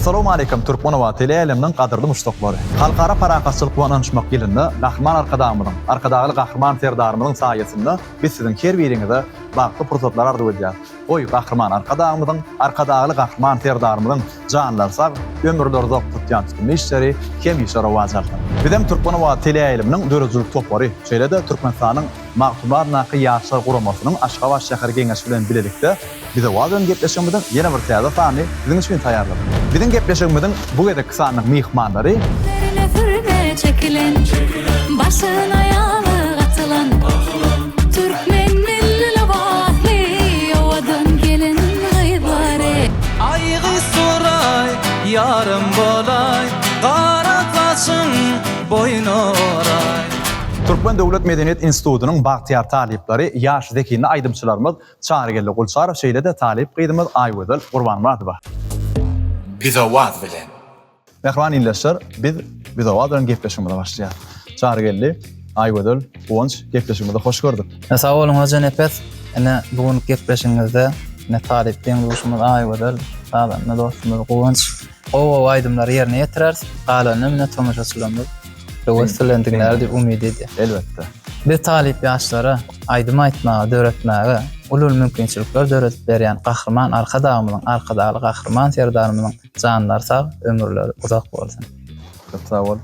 Assalamualeykum Türkmen Owazy teleýaýlymynyň gadyrly muşdaklary. Halkara parahatçylyk we ynanyşmak ýylynda Gahryman Arkadagymyzyň, Arkadagly Gahryman Serdarymyzyň saýasynda biz siziň her biriňize bagtly pursatlar arzuw edýäris. Goý, Gahryman Arkadagymyzyň, Arkadagly Gahryman Serdarymyzyň janlary sag, ömürleri uzak tutýan tutumly işleri hemişe rowaç alsyn. Bizem Türkmen Owazy teleýaýlymynyň döredijilik topary, şeýle-de Türkmenistanyň Magtymguly adyndaky Ýaşlar guramasynyň Aşgabat şäher Geňeşi bilen bilelikde Bize waz bilen gepleşigimiziň ýene bir täze sanyny siziň üçin taýýarladyk. Biziň gepleşigimiziň bu gezekki sanynyň myhmanlary. Gözlerine sürme çekilen, Başyna ýaly gatylan, Türkmen milli lybasly, Owadan gelin-gyzlary. Aý gyz soraý, ýarym bolaý, Gara saçyň boýuna oraý. Türkmen döwlet medeniýet institutynyň bagtyýar talyplary, ýaş zehinli aýdymçylarymyz Çarygeldi Gulçarow şeýle-de talyp gyzymyz Aýgözel Gurbanmyradowa. Bizowaz bilen. Mähriban ildeşler, biz Bizowaz bilen gepleşigimize başlaýarys. Çarygeldi, Aýgözel, Guwanç, gepleşigimize hoş gördük. Sag boluň Hojanepes. Ine, bu günki gepleşigimizde ine talyp deň-duşumyz Aýgözel, sazanda dostumyz Guwanç gowy-gowy aýdymlary ýerine ýetireris. Galanyny ine tomaşaçylarymyz höwes bilen diňlär diýip umyt edýän. Elbetde. Biz talyp ýaşlara aýdym aýtmaga, döretmäge uly-uly mümkinçilikler döredip berýän Gahryman Arkadagymyzyň, Arkadagly Gahryman Serdarymyzyň janlary sag, ömürleri uzak bolsun! Köp sag bol.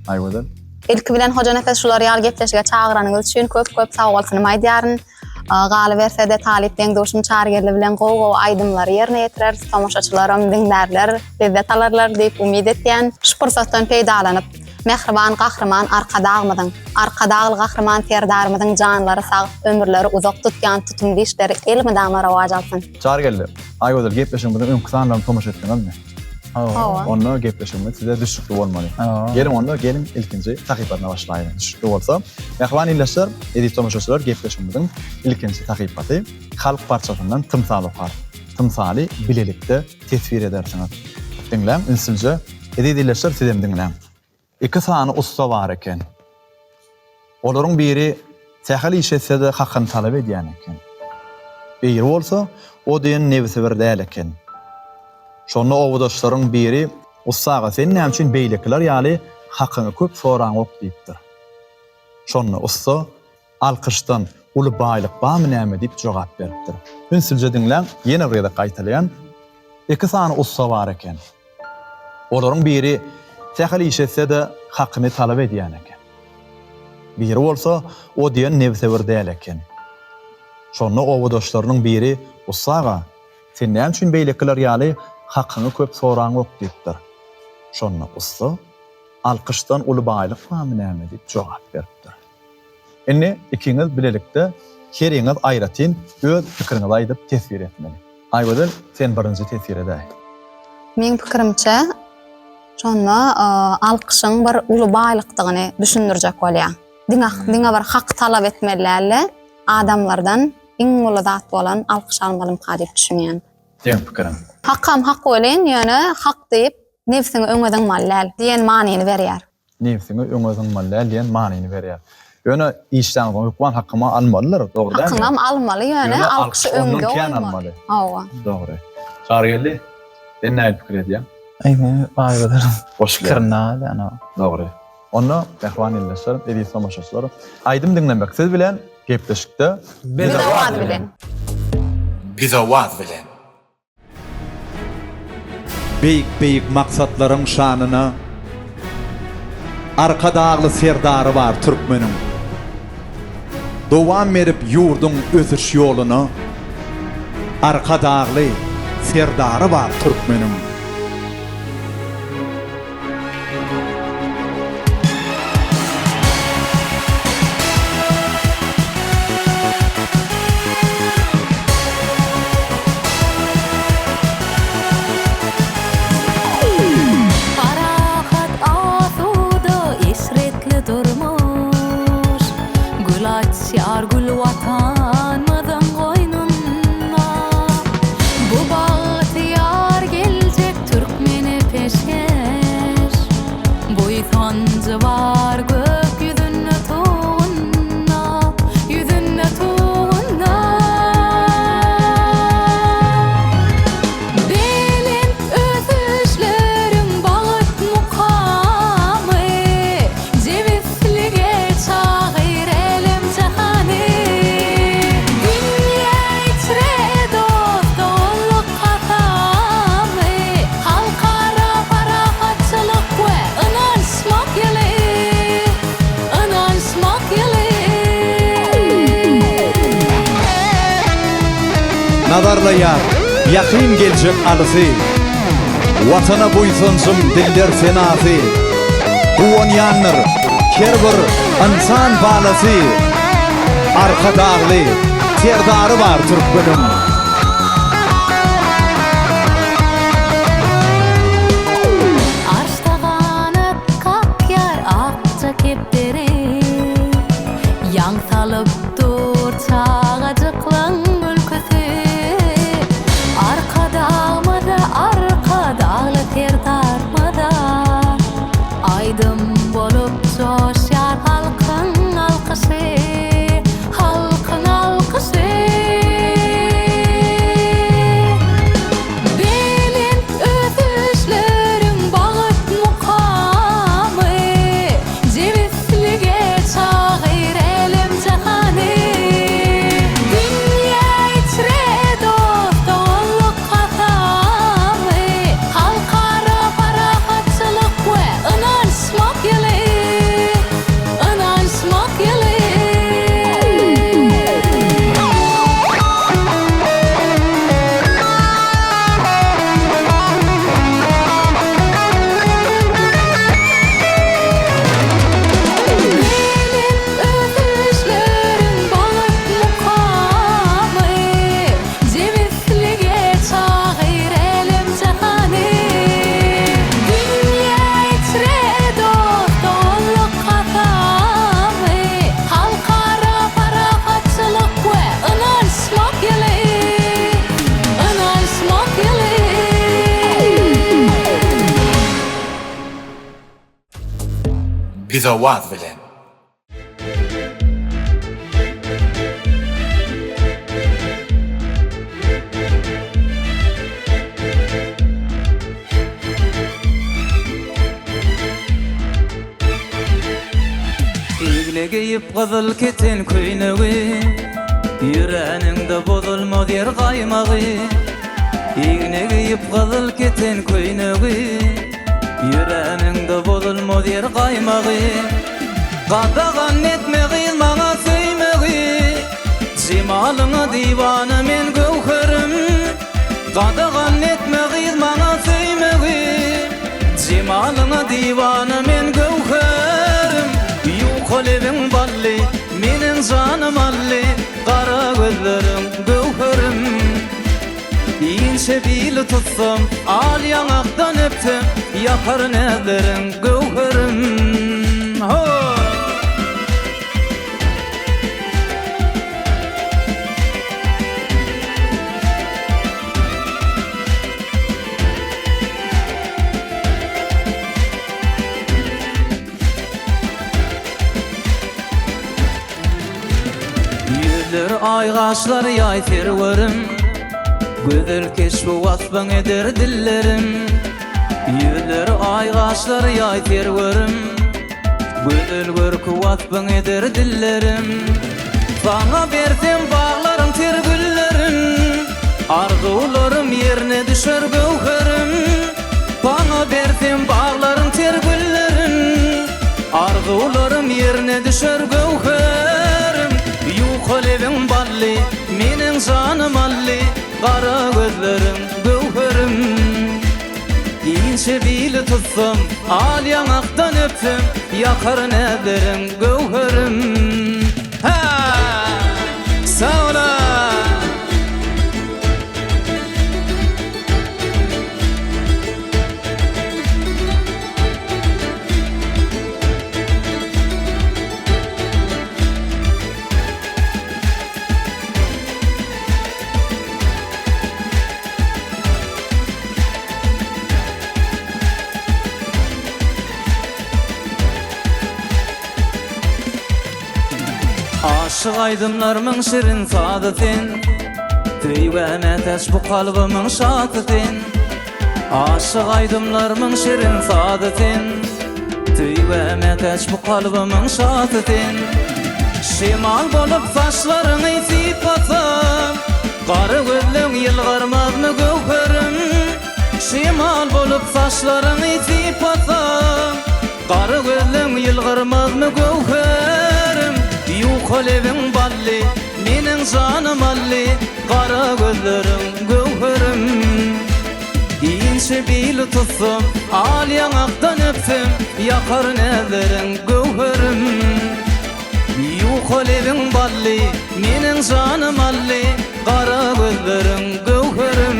Aýgözel. Ilki bilen Hojanepes şular ýaly gepleşige çagyranyňyz üçin köp-köp sagbolsunymy aýdýaryn. Galyberse-de talyp deň-duşum Çarygeldi bilen gowy-gowy aýdymlary ýerine ýetireris, tomaşaçylaram diňlärler, lezzet alarlar diýip umyt etýän. Şu pursatdan peýdalanyp, mähriban Gahryman Arkadagymyzyň, Arkadagly Gahryman Serdarymyzyň janlary sag, ömürleri uzak tutýan tutumly işleri elmydama rowaç alsyn. Çarygeldi, Aýgözel gepleşigimiziň öňki sanlaryny tomaşa etdiňizmi? Hawa. Onda gepleşigimiz size düşnükli bolmaly. Hawa. Geliň onda, geliň ilkinji sahypasyna başlaýlyň. Düşnükli bolsa, mähriban ildeşler, eziz tomaşaçylar, gepleşigimiziň ilkinji sahypasy Halk parçasyndan tymsal okar. Tymsaly bilelikde teswir edersiňiz. Diňläň ünsülje. Eziz ildeşler, sizem diňläň. Iki sany ussa bar eken. Olaryň biri sähel iş etse-de hakyny talap edýän eken. Biri bolsa, o diýen nebsi bir däl eken. Şonda obadaşlaryň biri, Ussa aga, sen näme üçin beýlekiler ýaly hakyňy köp soraňok diýipdir. Şonda ussa, Alkyşdan uly baýlyk barmy näme diýip jogap beripdir. Ünsülje diňläň, ýene bir gezek gaýtalaýan. Iki sany ussa bar eken. Olaryň biri sähel iş etse-de hakyny talap edýän eken. Biri bolsa o diýen nebsewür däl eken. Şonda obadaşlarynyň biri Ussa aga, sen näme üçin beýlekiler ýaly hakyňy köp soraňok diýipdir. Şonda ussa, Alkyşdan uly baýlyk barmy näme diýip jogap beripdir. Indi ikiňiz bilelikde heriňiz aýratyn öz pikiriňizi aýdyp teswir etmeli. Aýgözel sen birinji teswir edäý. Meň pikirimçe şonda alkyşyň bir uly baýlykdygyny düşündirjek bolýar. Diňe diňe bir hak talap etmeli dälde adamlardan iň uly zat bolan alkyş almalymyka diýip düşünýän. Seň pikiriň. Hakam hak welin ýöne hak diýip nebsiňi öňe zyňmaly däl diýen manyny berýär. Nebsiňi öňe zyňmaly däl diýen manyny berýär. Ýöne işdäňsoň hökman hakymy almalydyr, dogry dälmi? Hakyňam almaly, ýöne alkyşy öňde goýmaly. Hawa. Dogry. Çarygeldi, sen nähili pikir edýäň? Aý, men Aýgözel pikirine galýan. Dogry. Onda, mähriban ildeşler, eziz tomaşaçylar, aýdym diňlemek siz bilen, gepleşikde Biz owaz bilen. Biz owaz bilen. Beýik-beýik maksatlaryň şanyna Arkadagly Serdary bar türkmeniň. Dowam berip ýurduň ösüş ýoluna Arkadagly Serdary bar türkmeniň. Parahat, asuda, eşretli durmuş Gül açýar gül Watanymyzyň goýnunda. Bu bagtyýar geljek. Nazarlaýar ýakyn geljek alysy. Watana buýsanjym diller senasy. Guwanýandyr her bir ynsan balasy. Arkadagly Serdary bar türkmeniň. Arşda ganat kakýar akja kepderi, Ýaň salyp dur çagajyklaň gülküsi. Arkadagymyza, Arkadagly Serdarymyza, Aýdym bolup joşýar halkyň alkyşy, Halkyň alkyşy. Belent ösüşleriň bagt mukamy, Jebislige çagyr älem-jahany. Dünýä içre dost-doganlyk kasamy, Halkara parahatçylyk we ynanyşmak ýyly, Ynanyşmak ýyly. Belent ösüşleriň bagt mukamy, Jebislige çagyr älem-jahany. Dünýä içre dost-doganlyk kasamy, Halkara parahatçylyk we ynanyşmak ýyly, Ynanyşmak ýyly. Bizowaz bilen. Igne geýip gyzyl keten köýnegi, Ýöräniňde bozulmaz ýer gaýmagy. Igne geýip gyzyl keten köýnegi, Ýöräniňde bozulmaz ýer gaýmagy. Gadagan etme gyz maňa söýmegi, Jemalyňa diwana men göwherim. Gadagan etme gyz maňa söýmegi, Jemalyňa diwana men göwherim. Ýuka lebiň bally, meniň janym ally, Gara gözleriň göwherim. Inçe bili tutsam, al ýaňakdan öpsem, Ýakar näzleriň göwherim. Ho! Ýüzleri aý gaşlary ýaý serwerim Gözel keşbi waspyň eder dillerim Ýüzleri aý gaşlary ýaý serwerim Gözel görki waspyň eder dillerim Saňa bersem baglaryň ter güllerin Arzuwlarym ýerine düşer göwherim Saňa bersem baglaryň ter güllerin Arzuwlarym ýerine düşer göwherim Ýuka lebiň bally, meniň janym ally Gara gözleriň göwherim Inçe bili tutsam, al ýaňakdan öpsem, Ýakar näzleriň göwherim. Hä! Sag boluň! Aşyk aýdymlarmyň şirin sazy sen Söýgä mätäç bu kalbymyň şasy sen Aşyk aýdymlarmyň şirin sazy sen Söýgä mätäç bu kalbymyň şasy sen Şemal bolup saçlaryňy sypasam Gara gözleň ýylgyrmazmy göwherim Şemal bolup saçlaryňy sypasam Gara gözleň ýylgyrmazmy göwherim Ýuka lebiň bally, meniň. janym aldy, gara gözleriň göwherim. Inçe bili tutsam, al ýaňakdan öpsem, ýakar näzleriň göwherim. Ýuka lebiň bally, meniň janym aldy, gara gözleriň göwherim.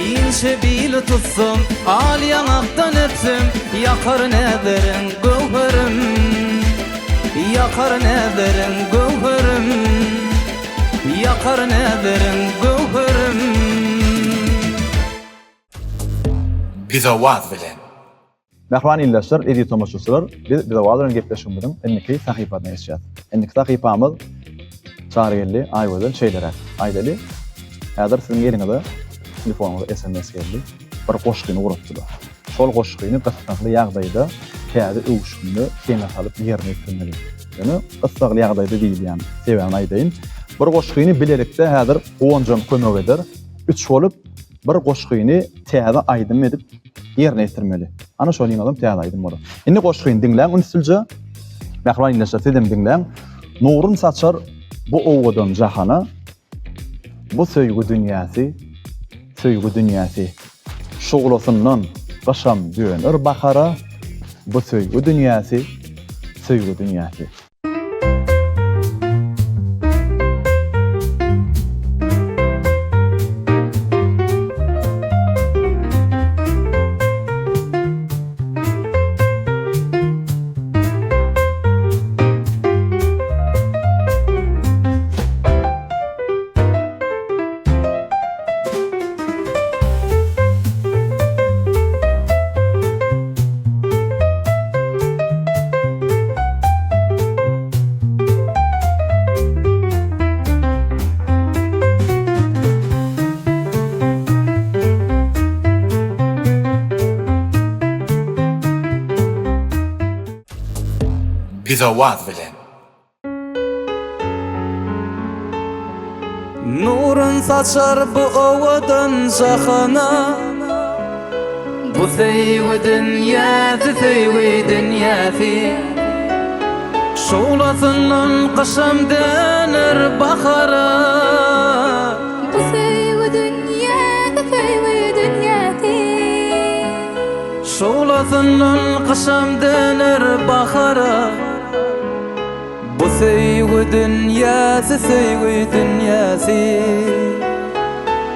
Inçe bili tutsam, al ýaňakdan öpsem, ýakar näzleriň göwherim. Ýakar näzleriň göwherim. Ýakar näzleriň göwherim. Bizowaz bilen. Mähriban ildeşler, eziz tomaşaçylar, biz Bizowaz bilen gepleşigimiziň indiki sahypasyna geçýäs. Indiki sahypamyz Çarygeldi Aýgözel şeýleräk. Aýdaly, häzir siziň eliňize telefonyňyza sms geldi. Bir goşgyny ugratdylar. Şol goşgyny gyssagly ýagdaýda täze öwüşginde heňe salyp ýerine ýetirmeli. Ýöne gyssagly ýagdaýda diýilýän sebäbini aýdaýyn. Bir goşgyny bilelikde häzir Guwanjam kömek eder. Üç bolup bir goşgyny täze aýdym edip ýerine ýetirmeli. Ana şonuňam täze aýdym bolar. Indi goşgyny diňläň ünsülje. Mähriban ildeşler sizem diňläň. Nurun saçar bu owadan jahana, Bu söýgi dünýäsi, söýgi dünýäsi. Şuglasyndan gyşam döner bahara, Bu söýgi dünýäsi, söýgi dünýäsi. Pizowaz bilen. Nurun saçar bu owadan jahana Bu söýgi dünýäsi söýgi dünýäsi Şuglasyndan gyşam döner bahara Bu söýgi dünýäsi söýgi dünýäsi Şuglasyndan gyşam döner bahara Bu söýgi dünýäsi söýgi dünýäsi.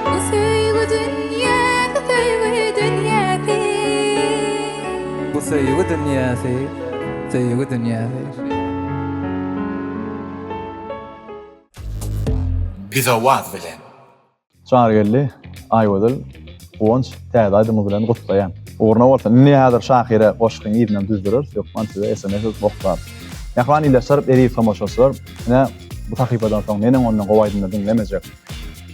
Bu söýgi dünýäsi söýgi dünýäsi. Bu söýgi dünýäsi söýgi dünýäsi. Pizowaz bilen. Çarygeldi, Aýgözel, Guwanç täze aýdymyňyz bilen gutlaýan. Ugruna bolsun. Indi häzir şahyra goşgyny yzyndan düzdüreris, hökman size sms edip oklarys. Mähriban ildeşler, eziz tomaşaçylar, ine bu sahypadan soň neneň ondan gowy aýdymlar diňlemejek.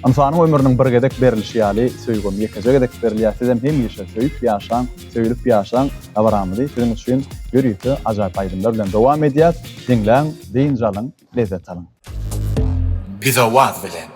Ynsanyň ömrüniň bir gezek berilişi ýaly, söýgem ýekeje gezek berilýär. Sizem hemişe söýüp ýaşaň, söýülip ýaşaň. Dabaramyzy siziň üçin ýörite ajaýyp aýdymlar bilen dowam edýäs. Diňläň, dynç alyň, lezzet alyň. Pizowaz bilen.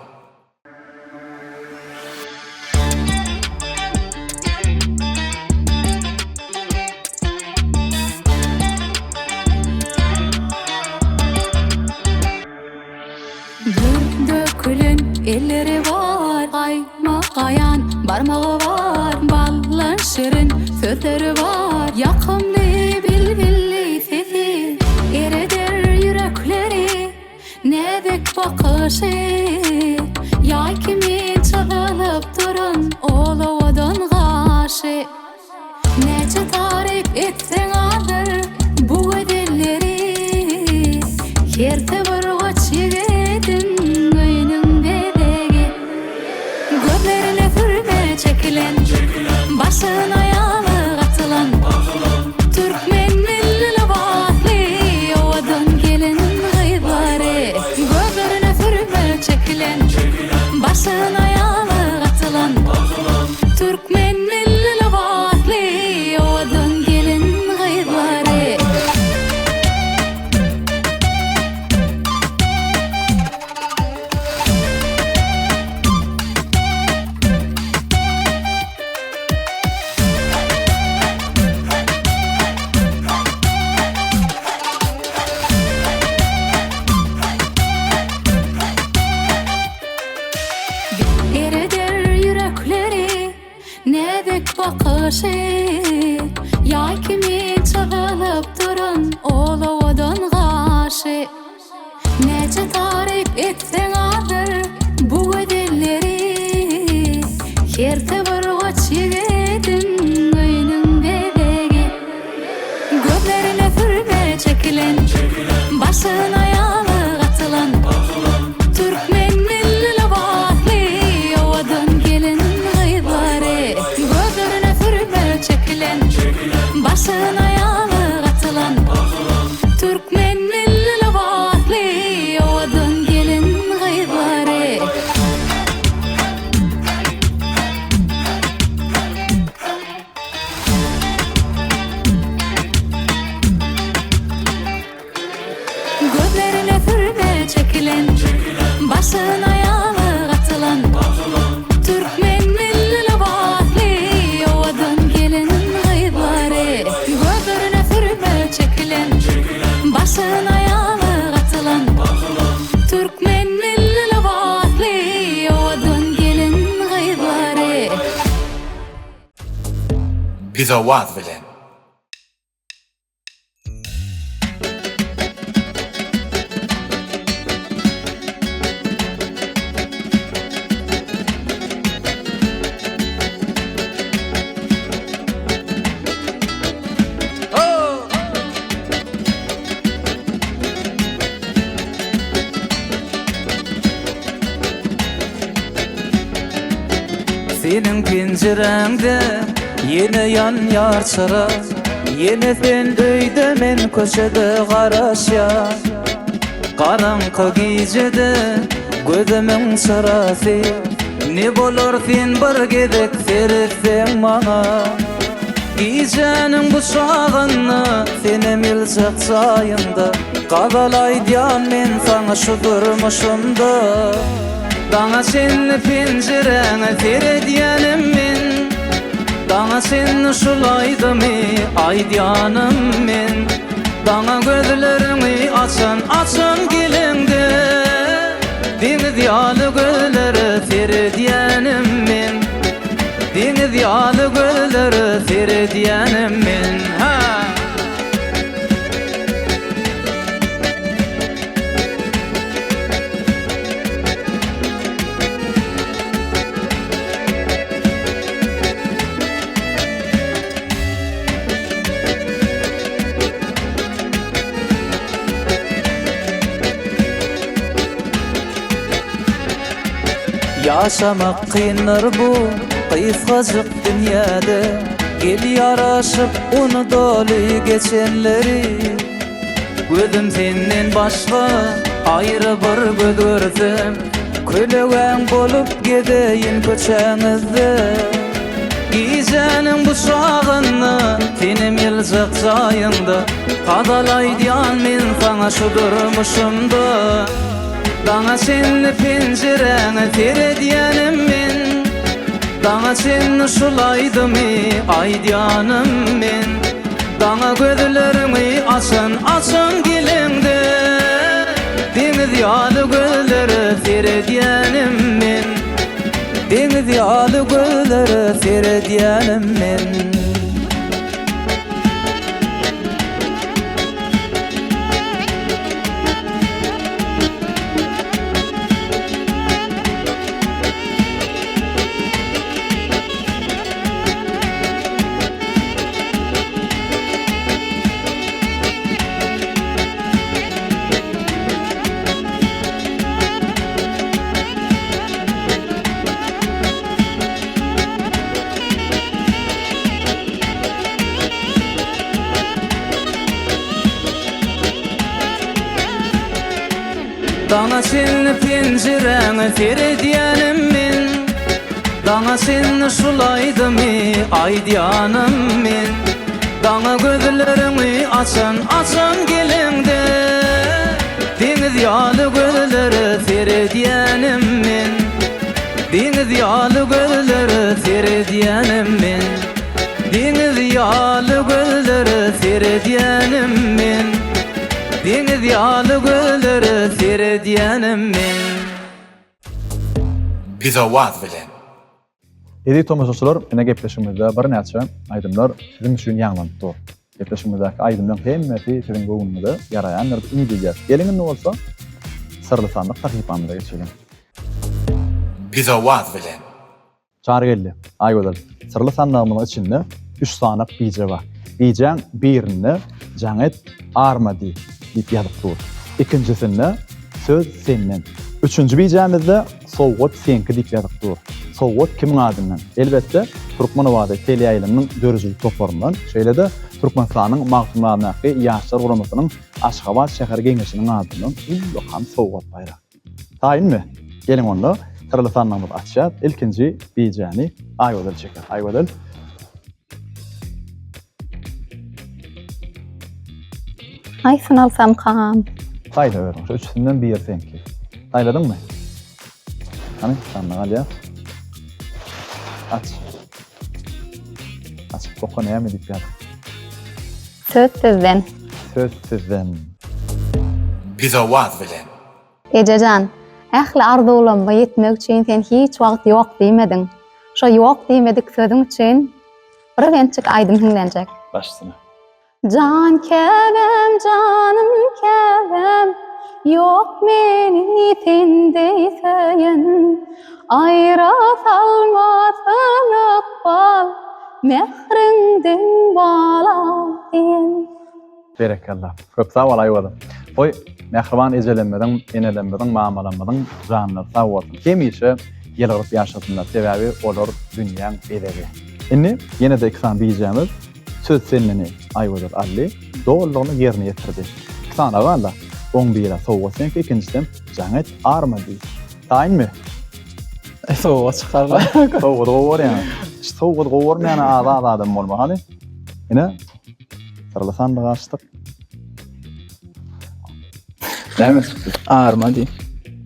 Dür dökülen elleri bar, Gaýma gaýan barmagy bar, Ballan şirin sözleri bar, Ýakymly bilbilli sesi Ereder ýürekleri. Näzik bakyşy, ýaý kimin çyzylyp duran ol owadan gaşy. Näçe taryp etseň azdyr bu gözelleri. Hersi bir goç ýigidiň öýüniň bezegi. Gözlerine sürme çekilen, başyna ýalyk atylan. Türkmen milli lybasly owadan gelin-gyzlary. Gözlerine sürme çekilen, başyna. çekilen, Başyna ýaglyk atylan. Türkmen milli lybasly owadan gelin-gyzlary. Gözlerine sürme çekilen, Başyna ýaglyk atylan. Türkmen milli lybasly owadan gelin-gyzlary. Gözlerine sürme çekilen, Başyna ýaglyk atylan. Türkmen milli lybasly owadan gelin-gyzlary. Gözlerine sürme çekilen, Başyna ýaglyk atylan. Türkmen milli lybasly owadan gelin-gyzlary. Pizawaz bilen. Seniň penjiräňde ýene ýanýar çyra Ýene sen öýde men köçede garaşýan Garaňky gijede gözümiň çyrasy Ne bolar sen bir gezek seretseň maňa Gijäniň bu çagynda senem ýyljak jaýyňda Gazal aýdýan men saňa şu durmuşymda Daňa çenli penjiräňe seredýänim men Daňa çenli şul aýdymy aýdýanym men Daňa gözleriňi açan açan geleňde Deňiz ýaly gözlere seredýänim men Deňiz ýaly gözlere seredýänim men Ha! Ýaşamak kyndyr bu gysgajyk dünýäde Gel ýaraşyp unudaly geçenleri Gözüm senden başga aýry bir göz görsem Kölegäň bolup gezeýin köçäňizde Gijäniň bu çagynda senem ýyljak jaýyňda Gazal aýdýan men saňa şu durmuşymda Daňa çenli penjiräňe seredýänim men Daňa çenli şul aýdymy aýdýanym men Daňa gözleriňi açan açan geleňde Deňiz ýaly gözlere seredýänim men Deňiz ýaly gözlere seredýänim men. Daňa çenli penjiräňe seredýänim men Daňa çenli şul aýdymy aýdýanym men Daňa gözleriňi açan açan geleňde Deňiz ýaly gözlere seredýänim men Deňiz ýaly gözlere seredýänim men Deňiz ýaly gözlere seredýänim men Deňiz ýaly gözlere seredýänim men. Pizawaz bilen. Eziz tomaşaçylar, ine gepleşigimizde birnäçe aýdymlar siziň üçin ýaňlanyp dur. Gepleşigimizdäki aýdymlaryň hemmesi siziň göwnüňize ýaraýandyr diýip umyt edýäris. Geliň indi bolsa Syrly sandyk sahypamyza geçeliň. Pizawaz bilen. Çary geldi. Aýgözel, syrly sandygymyzyň içinde üç sany bije bar. Bijäň birinde. Jaň et, arma diý diýip ýazyp dur. Ikinjisinde Söz senden. Üçünji bijämizde Sowgat seňki diýip ýazyp dur. Sowgat kimiň adyndan? Elbetde, Türkmen owazy teleýaýlymynyň döredijilik toparyndan, şeýle-de Türkmenistanyň Magtymguly adyndaky Ýaşlar guramasynyň Aşgabat şäher Geňeşiniň adyndan ullakan sowgat baýrak. Taýynmy? Geliň onda, syrly sandygymyzy açýas. Ilkinji bijäni Aýgözel çeker. Aýgözel. Haýsyny alsamkam? Saýla özüň. Şu üçüsinden biri seňki. Saýladyňmy? Hany, sandyk alýas. Aç. Açyp oka näme diýip ýazyp. Söz sizden. Söz sizden. Bize waz bilen. Ejejan, ähli arzuwlamma ýetmek üçin sen hiç wagt ýok diýmediň. Şo ýok diýmedik sözüň üçin bir bentjik aýdym hiňlenjek. Başsyna. Jan käbäm, janym käbäm, Ýok meni sen deý söýen. Aýra salmasyn ykbal, Mähriňden balam diýen. Berekella. Köp sag bol Aýwazym. Goý, mähriban ejelerimiziň, enelerimiziň, mamalarymyzyň janlary sag bolsun. Hemişe ýylgyryp ýaşasynlar. Sebäbi olar dünýäň bezegi. Indi ýene-de iki sany bijämiz Söz sendeni Aýgözel aldy. Dolulygyna ýerine ýetirdi. Iki sany galdy. Oň biri sowgat seňki, ikinjisem jaň et, arma diý. Taýynmy? Sowgat çykarlar. Sowgady gowy görýäň. Sowgady gowy görmeýän az-az adam bolmaly. Hany? Ine, Syrly sandygy açdyk. Näme çykdy? Arma diý.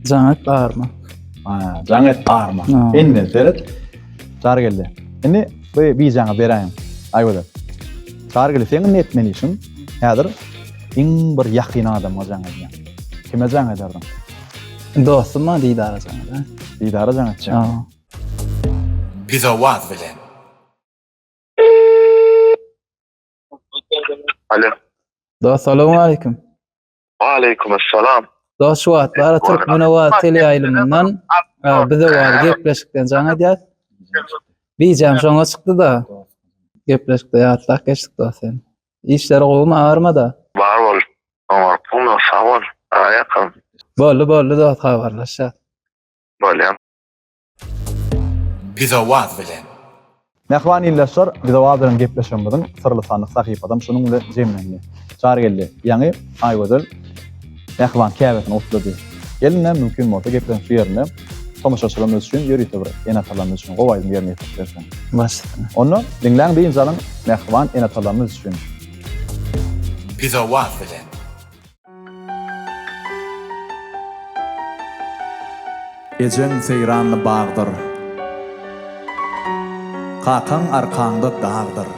Jaň et arma. Ha, jaň et arma. Indi seret. Çar geldi. Indi bu bijaňa beräýiň. Aýgözel. Çar geldi. Seň indi etmeli işiň häzir iň bir ýakyn adamyňa jaň edýäň. Kime jaň ederdiň? Dostum bar Didara jaň eder. Didara jaň etjek. Ha. Bize waz bilen. Alo. Dost salowmaleýkim. Waleýkim assalam. Dost şu wagt bara Türkmen owazy teleýaýlymyndan bize wagt gepleşikden jaň edýär. Bijäm şoňa çykdy-da. Gepleşikde ýatlap geçdik dost seni. Işler gowumy agyrmada? Bar bol. Oňarpyň dost sag bol. Aýakam. Boldy boldy dost habarlaşýas. Bolýa. Bize waz bilen. Mähriban ildeşler, Bize waz bilen gepleşigimiziň Syrly sandyk sahypasam şunuň bilen jemlendi. Çary geldi. Ýaňy Aýgözel mähriban käbesini gutlady. Gelin-de mümkin bolsa gepleşigiň şu ýerinde tomaşaçylarymyz üçin ýörite bir ene-atalarymyz üçin gowy aýdym ýerine ýetirip berseň. Baş üstüne. Onda diňläň dynç alyň mähriban ene-atalarymyz üçin. Bize waz bilen. Ejeň seýranly bagdyr. Kakaň arkaňda dagdyr.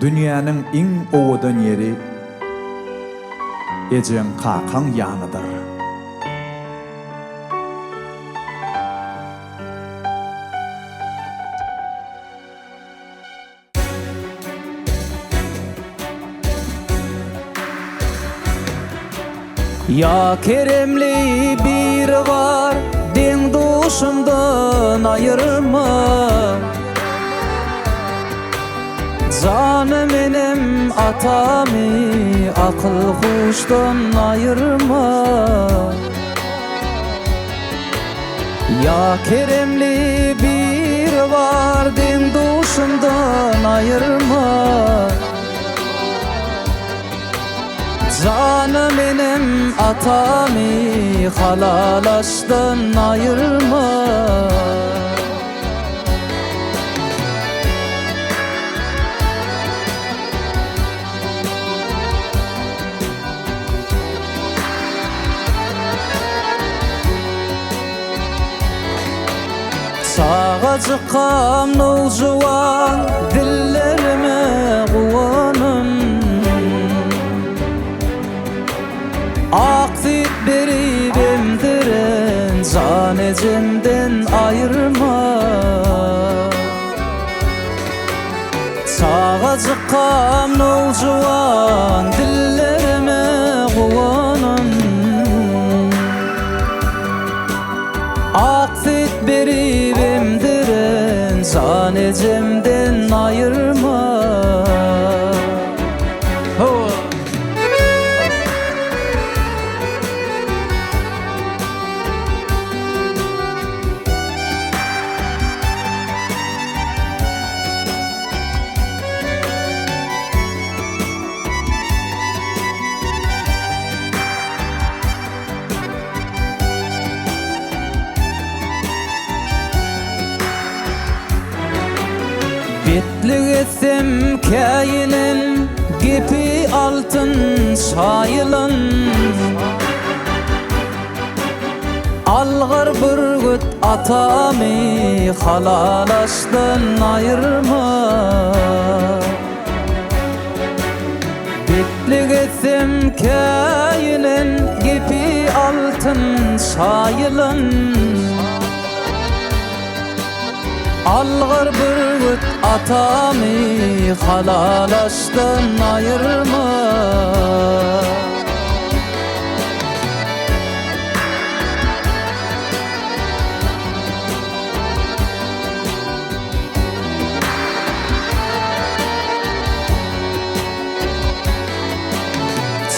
Dünýäniň iň owadan ýeri ejeň kakaň ýanydyr. Ýa keremli biri bar deň-duşumdan aýyrma Janym enem atamy akyl-huşdan aýyrma Ýa keremli biri bar deň-duşumdan aýyrma Janym enem atamy halal aşdan aýyrma. Çagajykam nowjuwan dillerime guwanan Ak süýt berip emdiren jan ejemden aýyrma. Çagajykam nowjuwan dillerime guwanan Ak süýt berip emdiren jan ejemden aýyrma. käýinen gepi altyn çaýylan. Algyr bürgüt atamy halal aşdan aýyrma. Betlik etsem käýinen gepi altyn çaýylan. Algyr bürgüt atamy halal aşdan aýyrma.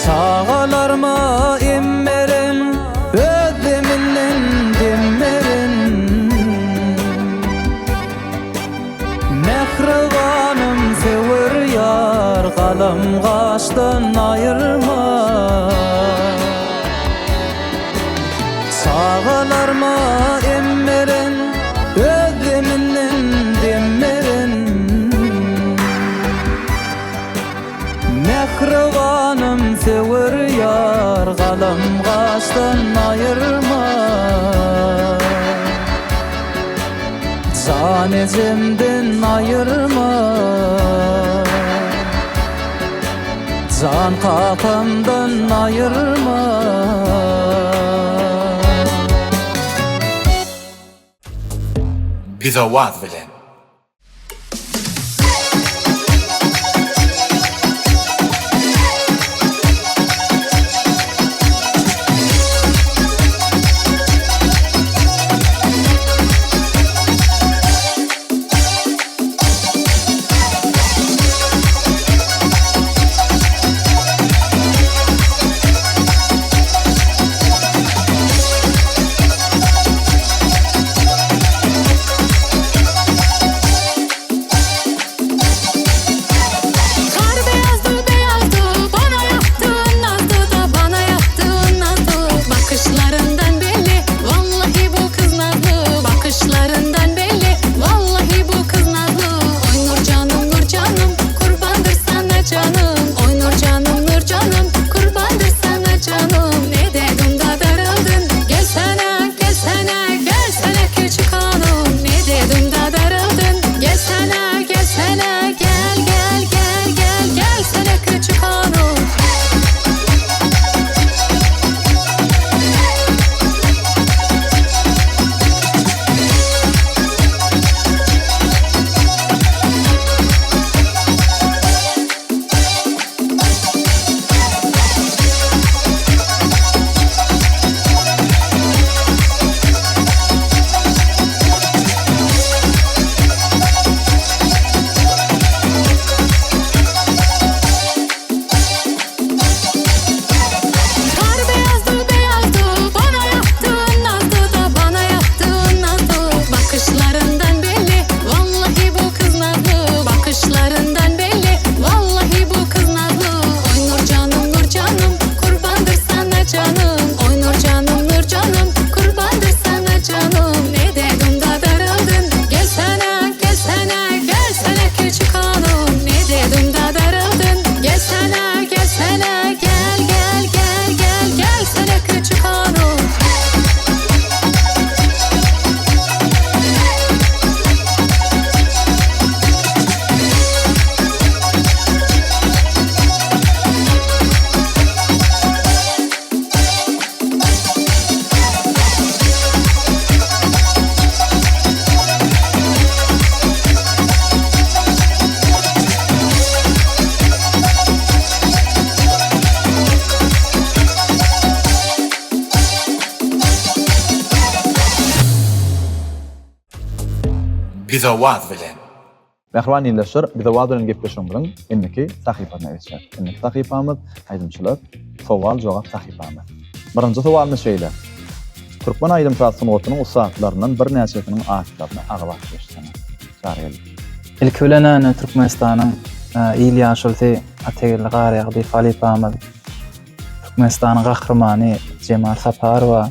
Çagalarma em beren, öz deminden dem beren. Mähribanym söwer ýar, galam gaşdan aýyrma. Çagalarma em beren, öz deminden dem beren. Mähribanym söwer ýar galam gaşdan aýyrma Jan ejemden aýyrma Jan kakamdan aýyrma. Bizowaz bilen. Kar beyazdı beyazdı bana yaptığın nazdı da bana yaptığın nazdı Bakışlarından belli vallahi bu kız nazlı Bakışlarından belli vallahi bu kız nazlı Oy nur canım nur canım kurbandır sana canım Oy nur canım nur canım kurbandır sana canım Ne dedim da darıldın gelsene gelsene gelsene küçük hanım Ne dedim da darıldın gelsene gelsene gel gel gel gel gelsene küçük hanım. Kar beyazdı beyazdı bana yaptığın nazdı da bana yaptığın nazdı Bakışlarından belli vallahi bu kız nazlı Bakışlarından belli vallahi bu kız nazlı Oy nur canım nur canım kurbandır sana canım Oy nur canım nur canım kurbandır sana canım Ne dedim da darıldın gelsene gelsene gelsene küçük hanım Ne dedim da darıldın gelsene gelsene gel gel gel gel gelsene küçük hanım. Bizowaz bilen. Mähriban ildeşler, Bizowaz bilen gepleşigimiziň indiki sahypasyna geçýäris. Indiki sahypamyz aýdymçylar sowal-jogap sahypamyz. Birinji sowalymyz şeýle. Türkmen aýdym-saz sungatynyň ussatlaryndan birnäçesiniň atlaryny agzap geçseňiz. Çarygeldi. Ilki bilen ene Türkmenistanyň il ýaşulusy Atageldi Garýagdyýew halypamyz, Türkmenistanyň Gahrymany Jemal Saparowa,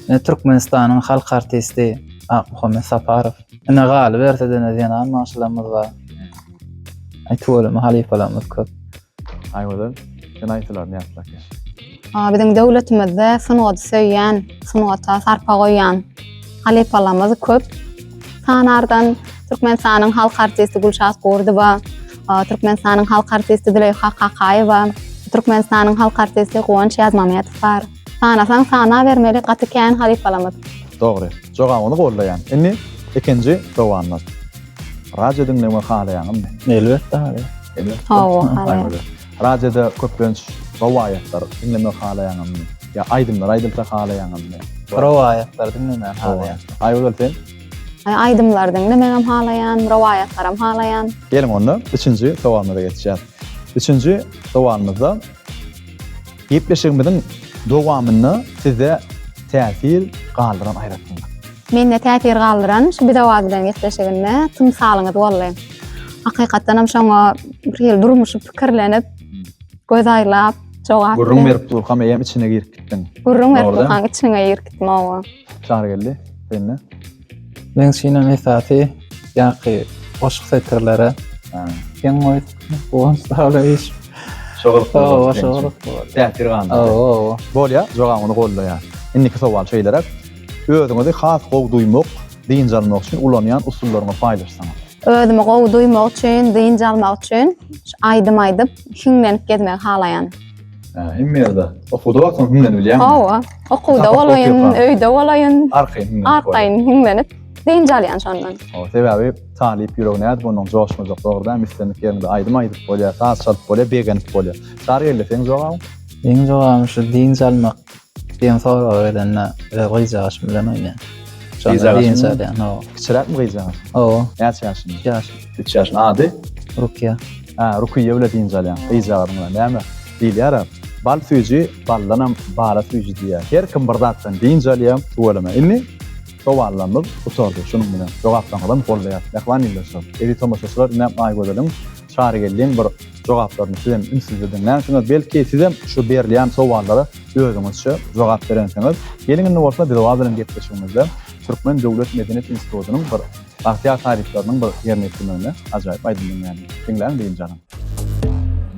ine Türkmenistanyň halk artisti Akmuhammet Saparow. Ine galyberse-de ine zenan bagşylarymyz bar. Aý tüweleme halypalarymyz köp. Aýgözel, sen aýsylaryny ýatlap geç. Biziň döwletimizde sungaty söýýän, sungata sarpa goýýan halypalarymyz köp. Sanardan Türkmenistanyň halk artisti Gülşat Gurdowa, Türkmenistanyň halk artisti Züleýha Kakaýewa, Türkmenistanyň halk artisti Guwanç Ýazmametow bar. Sanasaň sanabermeli gaty kän halypalarymyz. Dogry. Jogabyňyzy goldaýan. Indi ikinji sowalymyz. Radio diňlemegi halaýaňyzmy? Elbetde halaýan. Elbetde. Hawa, halaýan. Radioda köplenç rowaýatlar diňlemegi halaýaňyzmy? Ýa aýdymlar aýdylsa halaýaňyzmy? Rowaýatlar diňlemäni halaýan. Aýgözel sen? Aýdymlar diňlemegem halaýan, rowaýatlaram halaýan. Geliň onda üçünji sowalymyza geçýäs. Üçünji sowalymyzda Gepleşigimiziň dowamynda sizde täsir galdyran aýratynlyk. Mende täsir galdyran şu Bizowaz bilen gepleşiginde tymsalyňyz boldy. Hakykatdan hem şoňa bir hili durmuşy pikirlenip, göz aýlap, jogap Gürrüň berip durkam eýýäm içine girip gitdiň. Gürrüň berip durkam içine girip gitdim owa. Çarygeldi, sende? Meň üçinem esasy ýaňky goşgy setirlere geň goýup, guwanç dagla iş. Şo gyzykly boldy. Şo gyzykly boldy. Täsir galdy. Hawa. Bolýa, jogabyňyzy goldaýan. Indiki sowal şeýleräk. Özüňizi has gowy duýmak, dynç almak üçin ulanýan usullaryňyzy paýlaşsaňyz. Özümi gowy duýmak üçin, dynç almak üçin aýdym aýdyp, hiňlenip gezmegi halaýan. Hemme ýerde. Okuwda wagtyň hiňlenip bilýäňmi? Hawa. Okuwda bolaýyn, öýde bolaýyn. Arkaýyn hiňlenip. Arkaýyn hiňlenip dynç alýan şondan. Hawa, sebäbi talyp ýüregi nädip ondan joşmajak, dogry dälmi? Islendik ýeriňde aýdym aýdyp bolýar, saz çalyp bolýar, begenip bolýar. Çary geldi, seň jogabyň? Meň jogabym şu dynç almak diýen soraga gelende öz gyzjagaşym bilen oýnaýan. Şonda dynç alýan, hawa. Kiçiräkmi gyzjagaş? Hawa. Näçe ýaşynda? Üç ýaş. Üç ýaşynda. Ady? Rukiýa. Hä, Rukiýa bilen dynç alýaň, gyzjagazyň bilen. Näme? Diýilýär-ä, bal süýji, baldanam bala süýji diýýär. Her kim bir zatdan dynç alýar, tüweleme. Indi sowallarymyz gutardy. Şunuň bilen jogaplaryňyzam goldaýas. Mähriban ildeşler, eziz tomaşaçylar, ine Aýgözeliň, Çarygeldiň bir jogaplaryny sizem ünsli diňlänsiňiz. Belki sizem şu berilýän sowallara özüňizçe jogap berensiňiz. Geliň indi bolsa Dilowaz bilen gepleşigimizde Türkmen döwlet medeniýet institutynyň bir Bagtyýar talyplarynyň bir ýerine ýetirmeginde ajaýyp aýdym diňläliň. Diňläň dynç alyň.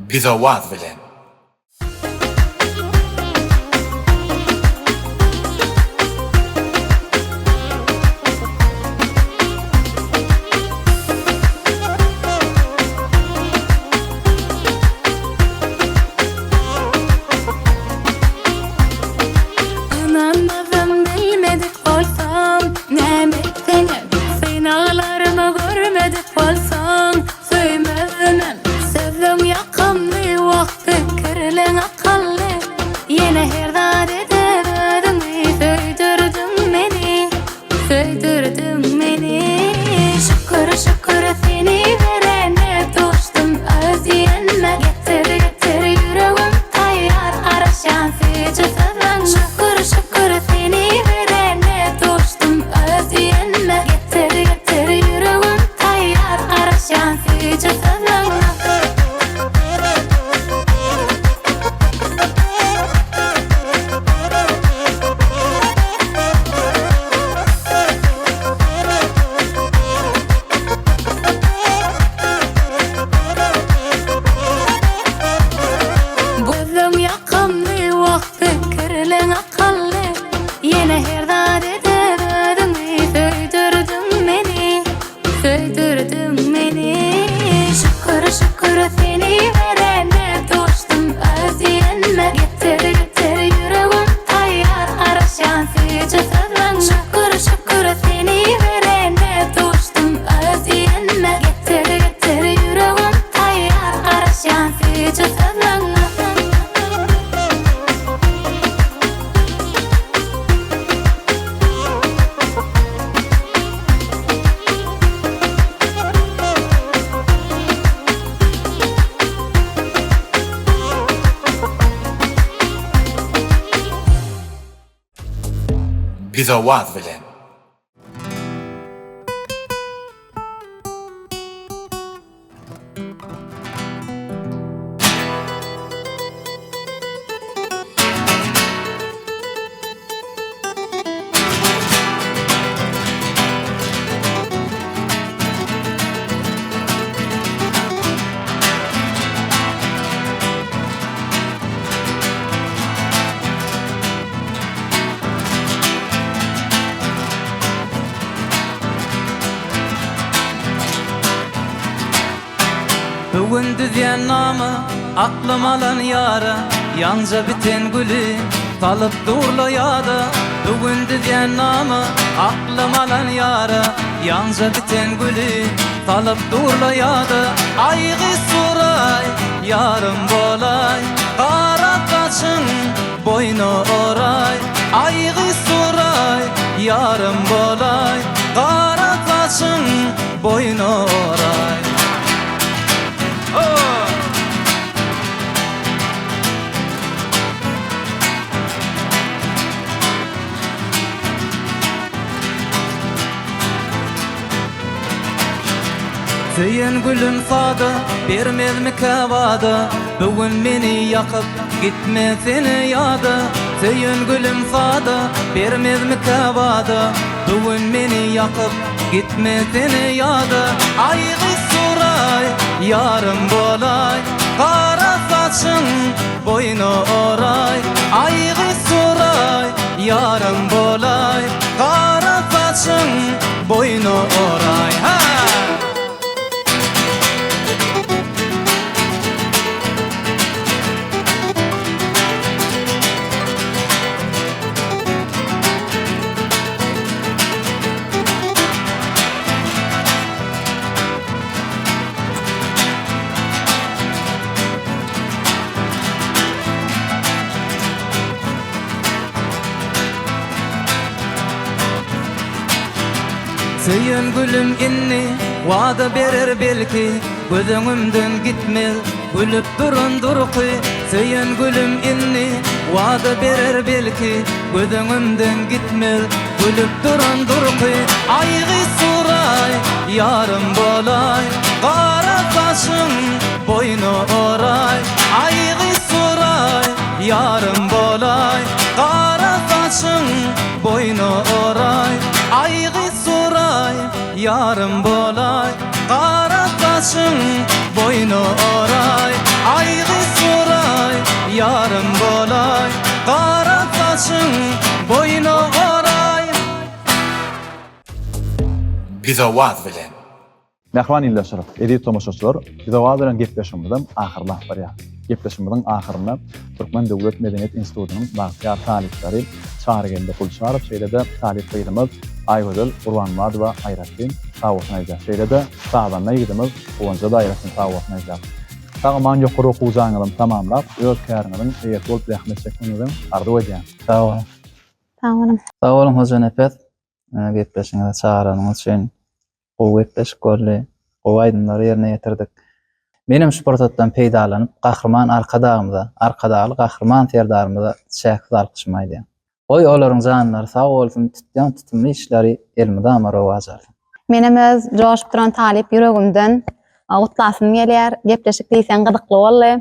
Bizowaz bilen. Ynanmazam bilmedik bolsam Näme etseňem Synaglarymy görmedik bolsaň Söýmezimem Sözleň ýakymly Wah pikirleň akylly Ýene her zat edip özüňi Söýdürdiň meni Söýdürdiň meni Şükür şükür seni berene Duşdum öz diýenme Getir getir ýüregim taýýar Garaşýan süýji sözleňe Şükür şükür seni berene Duşdum öz diýenme Getir getir ýüregim taýýar Garaşýan süýji sözleňe Gözleň ýakymly wah pikirleň akylly Ýene her zat edip özüňi söýdürdiň meni Söýdürdiň meni Şükür şükür seni berene Duşdum öz diýenme Getir getir ýüregim taýýar Garaşýan süýji sözleňe Şükür şükür seni berene Duşdum öz diýenme Getir getir ýüregim taýýar Garaşýan süýji sözleňe Bizowaz bilen. gün düzýän nama, Aklym alan ýara, Ýaňja biten güli, Salyp durla ýada. Bu gün düzýän nama, Aklym alan ýara, Ýaňja biten güli, Salyp durla ýada. Aý gyz soraý, Ýarym bolaý, Gara saçyň boýna oraý. Aý gyz soraý, Ýarym bolaý, Gara saçyň boýna oraý. Söýen gülüm sada, bermezmikä wada, Bu gün meni ýakyp, gitme seni ýada. Söýen gülüm sada, bermezmikä wada, Bu gün meni ýakyp, gitme seni ýada. Aý gyz suraý, ýarym bolaý, Gara saçyň boýna oraý. Aý gyz suraý, ýarym bolaý, Gara saçyň boýna oraý. Ha! Söýen gülüm indi wada berer belki, Göz öňümden gitmez gülüp duran durky. Söýen gülüm indi wada berer belki, Göz öňümden gitmez gülüp duran durky. Aý gyz suraý, ýarym bolaý, Gara saçyň boýna oraý. Aý gyz suraý, ýarym bolaý, Gara saçyň boýna oraý. Aý gyz suraý, ýarym bolaý, Gara saçyň boýna oraý. Aý gyz suraý, ýarym bolaý, Gara saçyň boýna oraý. Bize waz bilen. Mähriban ildeşler, eziz tomaşaçylar, bize waz beren gepleşigimizem ahyrlap barýar. Gepleşigimiziň ahyrynda Türkmen döwlet medeniýet institutynyň bagtyýar talyplary Çarygeldi Gulçarow şeýle-de talyp gyzymyz Aýgözel Gurbanmyradowa aýratyn sagbolsun aýdýar. Şeýle-de sazanda ýigidimiz Guwanja-da aýratyn sagbolsun aýdýar. Sag-aman ýokary okuw jaýyňyzam tamamlap, öz käriňiziň eýesi bolup zähmet çekmegiňizem arzuw edýän. Sag boluň. Sag boluň. Sag boluň Hojanepes. Gepleşigiňize çagyranyňyz üçin. Gowy gepleşik boldy. Gowy aýdymlary ýerine ýetirdik. Menem şu pursatdan peýdalanyp Gahryman Arkadagymyza, Arkadagly Gahryman Serdarymyza çäksiz alkyşymy aýdýan. Goý olaryň janlary sag bolsun, tutýan tutumly işleri elmydama rowaç alsyn. Menem öz joşup duran talyp ýüregimden gutlasym gelýär. Gepleşik diýseň gyzykly boldy.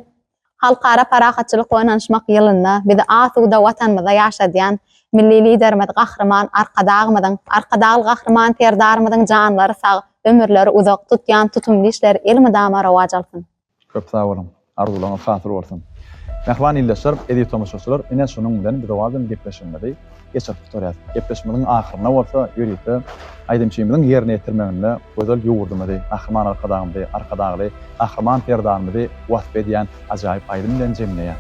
Halkara parahatçylyk we ynanyşmak ýylynda bizi asuda Watanymyzda ýaşadýan Milli Liderimiz Gahryman Arkadagymyzyň, Arkadagly Gahryman Serdarymyzyň janlary sag, ömürleri uzak, tutýan tutumly işleri elmydama rowaç alsyn! Köp sag boluň. Arzuwlaryňyz hasyl bolsun. Mähriban ildeşler, eziz tomaşaçylar, ine şunuň bilen biz owazdan gepleşigimizi geçirip gutarýas. Gepleşigimiziň ahyrynda bolsa ýörite aýdymçymyzyň ýerine ýetirmeginde gözel ýurdumyzy, Gahryman Arkadagymyzy, Arkadagly Gahryman Serdarymyzy wasp edýän ajaýyp aýdym bilen jemleýäs.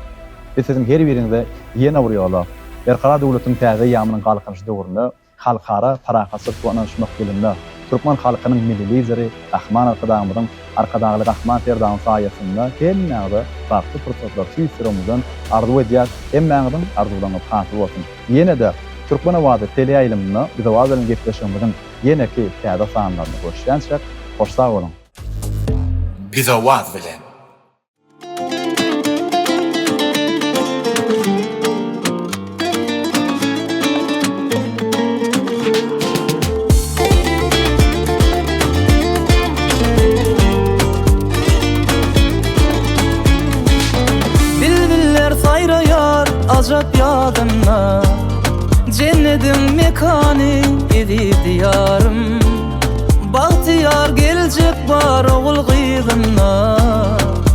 Biz siziň her biriňize ýene bir ýola Berkarar döwletiň täze eýýamynyň Galkynyşy döwründe Halkara parahatçylyk we ynanyşmak ýylynda türkmen halkynyň Milli Lideri Gahryman Arkadagymyzyň, Arkadagly Gahryman Serdaryň saýasynda hemmäňize bagtly pursatlar tüýs ýüregimizden arzuw edýäs. Hemmäňiziň arzuwlaryňyz hasyl bolsun! Ýene-de Türkmen owazy teleýaýlymynda Biz owaz bilen gepleşigimiziň ýeneki täze sanlarynda görüşýänçäk, hoş sag boluň! Biz owaz bilen. Bilbiller saýraýar ajap ýadymda Jennediň mekany eziz diýarym Bagtyýar geljek bar ogul-gyzynda,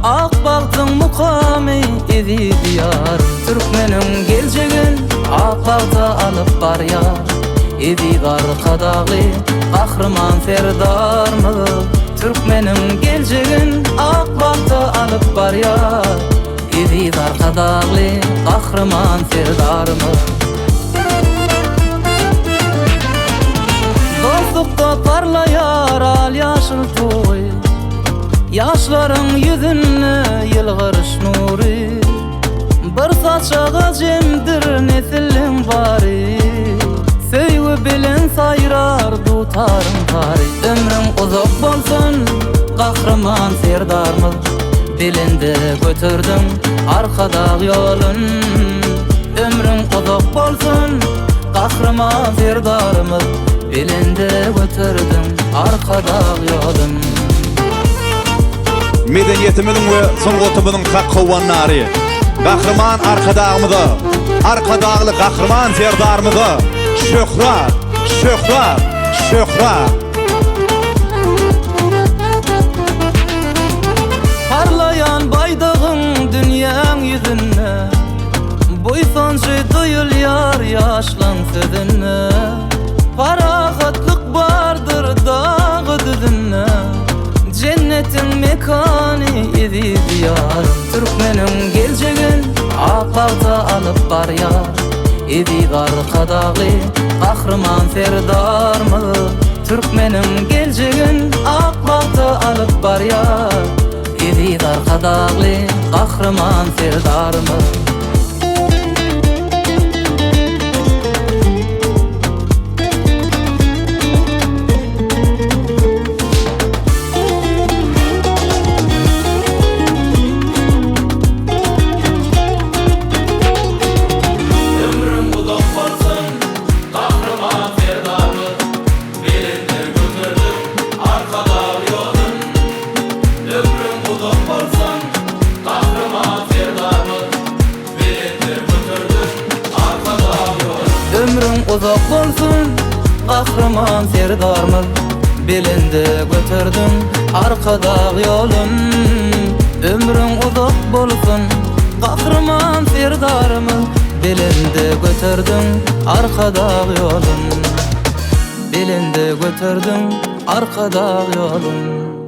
Ak bagtyň mukamy eziz Diýar. Türkmeniň geljegin ak bagta alyp barýar, Eziz Arkadagly Gahryman Serdarymyz. Türkmeniň geljegin ak bagta alyp barýar Eziz Arkadagly Gahryman Serdarymyz. Dostlukda parlaýar al-ýaşyl tugy, Ýaşlaryň ýüzünde ýylgyryş nury. Bir saçaga jemdir nesiliň bary, Söýgi bilen saýrar dutaryň tary. Ömrüň uzak bolsun, Gahryman Serdarymyz, Belende göterdiň Arkadag ýolun. Ömrüň uzak bolsun, Gahryman Serdarymyz, Belende göterdiň Arkadag ýolun. Medeniýetimiziň we sungatymyzyň hak howandary Gahryman Arkadagymyza, Arkadagly Gahryman Serdarymyza şöhrat, şöhrat, şöhrat! Parlaýan baýdagyň dünýäň ýüzünde, Buýsanjy duýulýar ýaşlaň sözünde. Parahatlyk bardyr dagy-düzünde, Jennetiň mekany eziz Diýarym. Türkmeniň geljegin ak bagta alyp barýar, Eziz Arkadagly Gahryman Serdarymyz. Türkmeniň geljegin ak bagta alyp barýar, Eziz Arkadagly Gahryman Serdarymyz. Ömrüň uzak bolsun Gahryman Serdarymyz Belende göterdiň Arkadag ýolun Ömrüň uzak bolsun Gahryman Serdarymyz Belende göterdiň Arkadag ýolun. Ömrüň uzak bolsun Gahryman Serdarymyz Belende göterdiň Arkadag ýolun Ömrüň uzak bolsun Gahryman Serdarymyz Belende göterdiň Arkadag ýolun Belende göterdiň Arkadag ýolun.